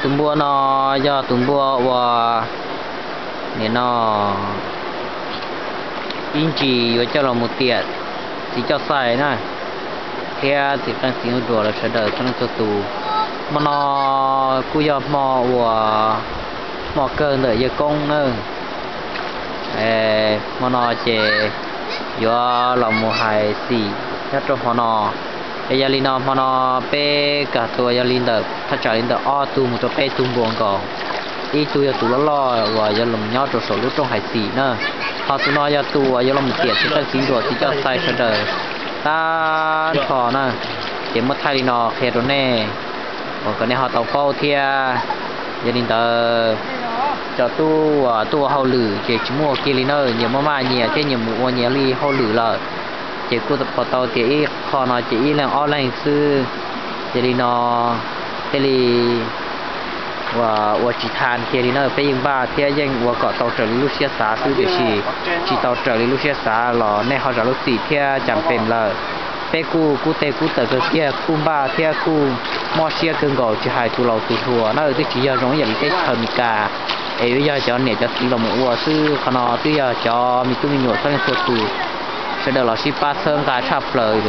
Tus npua no yog tus npua uas nim no ib ntsis yuav coj los mus tiam txiv coj xais na, thiab txiv qeej txiv ntuj duas lawv sawv daws txhua leej txhua tus. Hmo no kuj yog hmo uas hmo kawg ntawm yawg koob na. Hmo no ces yuav los mus hais xim nyob rau hmo no. Es yog li no hmo no peb kawg tus yog li ntawm thaj tsam li ntawm ob tug mus rau peb tug npua nkaus. Ib tug yog tus loj loj uas yuav los nyob rau saum lub rooj hais xim na. Ho tus no yog tus uas yuav los mus tiam txiv qeej txiv ntuas txiv coj xais sawv daws tag nrho na. Ces muab thaij li no qhia rau nej uas kom nej ho tau paub thiab. Yog li ntawd cov tub uas tuaj ua hauj lwm ces tsis muaj ua kiag li na, nyias muaj maj nyias thiab nyias mus ua nyias li hauj lwm lawm. Ces kuj pom tau tias ib qho no ces ib leeg ob leeg xwb. Yog li no thiaj li ua tsis tau kiag li na, peb yeej npaj thiab yeej ua kom tau raws li lub siab xav xwb tiam sis tsis tau raws li lub siab xav los nej ho zam lub txim thiab cas pem lawm. Peb kuj kub teg kub tawm kawg kiag, kuj npaj thiab kuj mob siab kawg nkaus, tsis hais tus laus tus hluas na twb tsis yog zoo ib yam li teb chaws Amelikas es yuav yog cov niam cov txiv los mus ua xwb. Qhov no twb yog cov me tub me nyuam txhua leej txhua tus sawv daws los sib pab txhawb nqa tshaj plaws.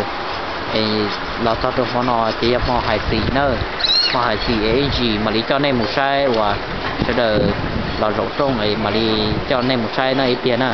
Los txog rau hmo no ces yog hmo hais xim na, hmo hais xim es ib ntsis mam li coj nej mus saib uas sawv daws los zaum rooj es mam li coj nej mus saib na ib pliag na.